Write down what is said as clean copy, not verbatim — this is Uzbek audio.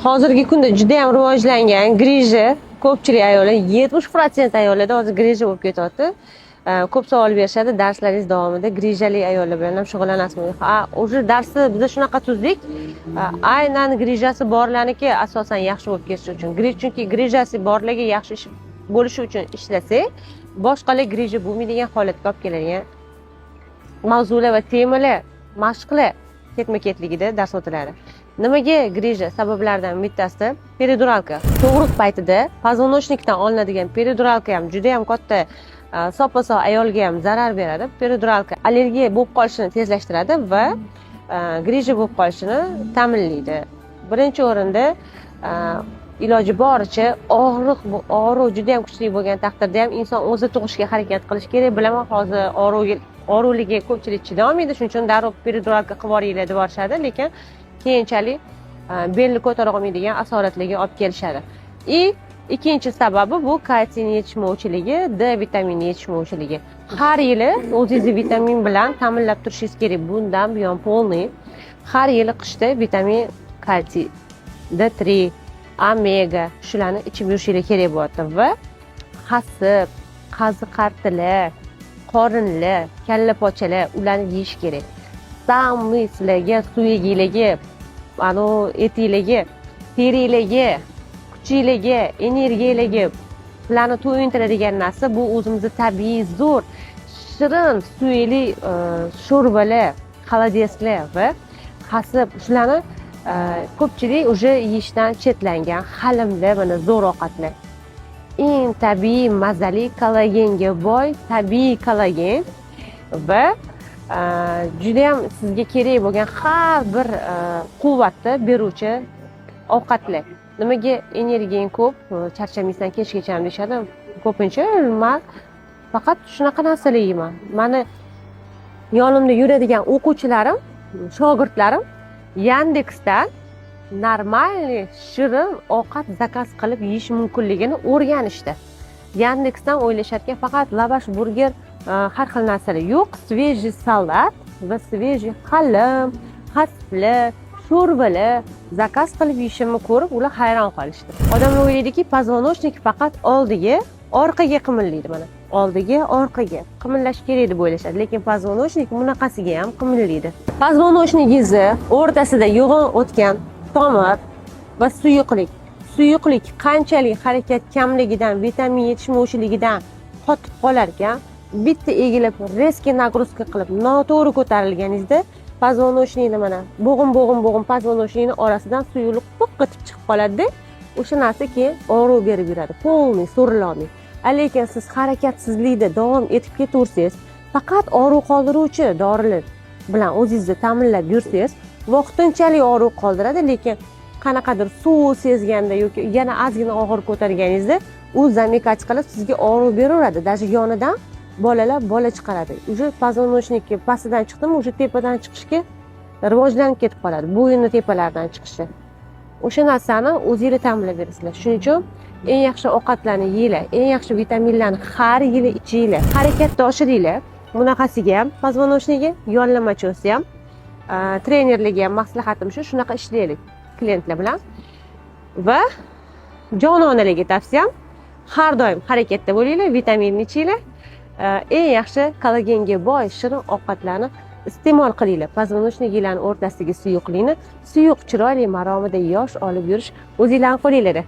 Hozirgi kunda juda ham rivojlangan грыжа. Ko'pchilik ayollar, 70% ayollarda hozir грыжа bo'lib ketyapti. Ko'p savol berishadi: "Darslaringiz davomida грыжа li ayollar bilan ham shug'ullanasizmi?" Ha, уже darsni biza shunaqa tuzdik, aynan грыжа si borlarniki asosan yaxshi bo'lib ketishi uchun. Chunki грыжа si borlarga yaxshi ish bo'lishi uchun ishlasak, boshqalar грыжа bo'lmaydigan holatga olib keladigan mavzular va temalar, mashqlar ketma ketligida dars o'tiladi. Nimaga грыжа? Sabablaridan bittasi перидуралка. Tug'ruq paytida позвоночник dan olinadigan перидуралка ham juda yam katta, soppa sog' ayolga ham zarar beradi. Перидуралка allergiya bo'lib qolishini tezlashtiradi va грыжа bo'lib qolishini ta'minlaydi. Birinchi o'rinda, iloji boricha og'riq juda yam kuchli bo'lgan taqdirda ham inson o'zi tug'ishga harakat qilishi kerak. Bilaman, hozir og'riqligiga ko'pchilik chidolmaydi, shuning uchun darrov перидуралка qilib yuboringlar deb yuborishadi, lekin keyinchalik belni ko'tara olmaydigan asoratlarga olib kelishadi. И ikkinchi sababi bu kalsiyni yetishmovchiligi, D vitamini yetishmovchiligi. Har yili o'zingizni vitamin bilan ta'minlab turishingiz kerak. Bundan buyon полный har yili qishda vitamin, kalsiy, D3, omega, shularni ichib yurishinglar kerak bo'lyapti. Va hasip, qazi qartilar, qorinlar, kalla pochalar, ularni yeyish kerak. Самый sizlarga suyaginglarga, anavi etinglarga, teringlarga, kuchinglarga, energiyanglarga, sizlarni to'yintiradigan narsa bu o'zimizni tabiiy, zo'r, shirin suyakli sho'rvalar, холодец lar va hasip. Shularni ko'pchilik уже yeyishdan chetlangan. Halimlar, mana zo'r ovqatlar, eng tabiiy, mazali, kollagenga boy, tabiiy kollagen va judayam sizga kerak bo'lgan har bir quvvatni beruvchi ovqatlar. "Nimaga energiyang ko'p, charchamaysan kechgacha?" deyishadi ko'pincha. Man faqat shunaqa narsalar yeyman. Mani yonimda yuradigan o'quvchilarim, shogirdlarim Yandeksdan нормальный shirin ovqat заказ qilib yeyish mumkinligini o'rganishdi. Yandeksdan o'ylashadiki, faqat lavash, burger, har xil narsalar. Yo'q, свежий salat va свежий halim, hasiplar, sho'rvalar заказ qilib yeyishimni ko'rib, ular hayron qolishdi. Odamlar o'ylaydiki, позвоночник faqat oldiga, orqaga qimillaydi, mana oldiga, orqaga qimillash kerak deb o'ylashadi, lekin позвоночник bunaqasiga ham qimillaydi. Позвоночник ingizni o'rtasida yo'g'on o'tgan tomir va suyuqlik. Suyuqlik qanchalik harakat kamligidan, vitamin yetishmovchiligidan qotib qolar ekan, bitta egilib, резкий нагрузка qilib, noto'g'ri ko'tarilganingizda позвоночник ni, mana bo'g'im, bo'g'im, bo'g'im, позвоночник ni orasidan suyuqlik piq etib chiqib qoladida, o'sha narsa keyin og'riq berib yuradi, полный so'rilolmay. Lekin siz harakatsizlikda davom etib ketaversangiz, faqat og'riq qoldiruvchi dorilar bilan o'zingizni ta'minlab yursangiz, vaqtinchalik og'riq qoldiradi, lekin qanaqadir suv sezganda yoki yana ozgina og'ir ko'targaningizda u замыкать qilib, sizga og'riq beraveradi. Даже yonidan bolalar bola chiqaradi. Уже позвоночник ka pastidan chiqdimi, уже tepadan chiqishga rivojlanib ketib qoladi, bo'yinni tepalaridan chiqishi. O'sha narsani o'zinglar ta'minlab berasizlar. Shuning uchun eng yaxshi ovqatlarni yeyglar, eng yaxshi vitaminlarni har yili ichinglar, harakatni oshiringlar. Bunaqasiga ham, позвоночник ga yonlamachasi ham, trenerlarga ham maslahatim shu: shunaqa ishlaylik klientlar bilan. Va jononalarga tavsiyam: har doim harakatda bo'linglar, vitaminni ichinglar, eng yaxshi kollagenga boy shirin ovqatlarni iste'mol qilinglar. Позвоночник inglarni o'rtasidagi suyuqlikni suyuq, chiroyli, maromida yosh olib yurish o'zinglarni qo'linglarda.